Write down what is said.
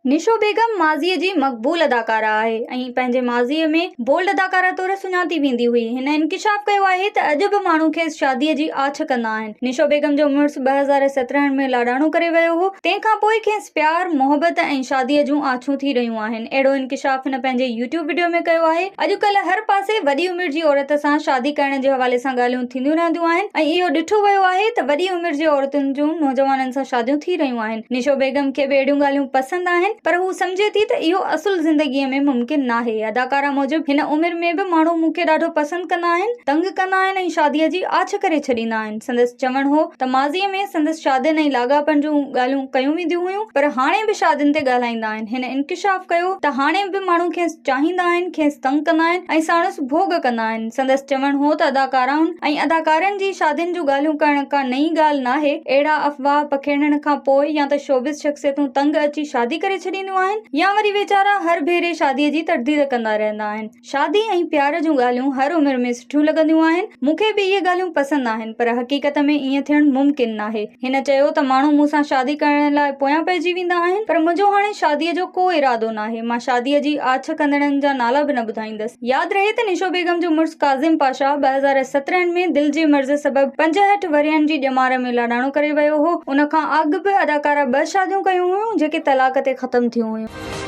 نشو بيگم ماضيء جي مقبول اداڪاره آهي ۽ پنهنجي ماضيء ۾ بولڊ اداڪاره طور سڃاتي ويندي هئي. هن انڪشاف ڪيو آهي ته اڄ به ماڻهو کيس شاديء جي آڇ ڪندا آهن. نشو بيگم جو مڙس 2017 ۾ لاڏاڻو ڪري ويو هو، تنهن کان پوء کيس پيار، محبت ۽ شاديء جون آڇون ٿي رهيون آهن. اهڙو انڪشاف هن پنهنجي يوٽيوب وڊيو ۾ ڪيو آهي. اڄڪلهه هر پاسي وڏي عمر جي عورت سان شادي ڪرڻ جي حوالي سان ڳالهيون ٿينديون رهنديون آهن ۽ اهو ڏٺو ويو آهي ته وڏي عمر جي عورتن جون نوجوانن سان شاديون ٿي رهيون آهن. نشو بيگم کي به اهڙيون ڳالهيون پسند آهن پر هو سمجهي ٿي ته اهو اصل زندگيء ۾ ممڪن ناهي. اداڪارا موجب هن عمر ۾ به ماڻهو مون کي ڏاڍو پسند ڪندا آهن، تنگ ڪندا آهن ۽ شاديء جي آڇ ڪري ڇڏيندا آهن. سندس چوڻ هو ته ماضيء ۾ سندس شادين ۽ لاڳاپن جون ڳالهيون ڪيون وينديون هيون پر هاڻي به شادين تي ڳالهائيندا آهن. هن انڪشاف ڪيو ته هاڻي به ماڻهو کيس چاهيندا آهن، کيس تنگ ڪندا آهن ۽ ساڻس ڀوڳ ڪندا آهن. سندس چوڻ هو ته اداڪارائن ۽ اداڪارن جي شادين جون ڳالهيون ڪرڻ ڪا نئين ڳالهه ناهي، اهڙا افواهه پکيڙڻ کان پوء يا ته شوبز شخصيتون تنگ اچي شادي ڪري ڇڏينديون آهن يا وري ويچارا هر ڀيري شادي جي ترديد ڪندا رهندا آهن. شادي ۽ پيار جون ڳالهيون هر عمر ۾ سٺيون لڳنديون آهن، مون کي به اهي ڳالهيون پسند آهن پر حقيقت ۾ ائين ٿيڻ ممڪن ناهي. هن چيو ته ماڻهو مون سان شادي ڪرڻ لاء پويان پئجي ويندا آهن پر منهنجو هاڻي شادي جو ڪو ارادو ناهي، مان شادي جي آڇ ڪندڙن جا نالا به نه ٻڌائيندس. ياد رهي ته نشو بيگم جو مڙس ڪاظم پاشا 2017 ۾ دل جي مرض سبب 65 ورهين جي ڄمار ۾ لاڏاڻو ڪري ويو هو. ان کان اڳ به اداڪارا ٻه شاديون ڪيون هيون جيڪي طلاق تي ختم ٿيون هيون.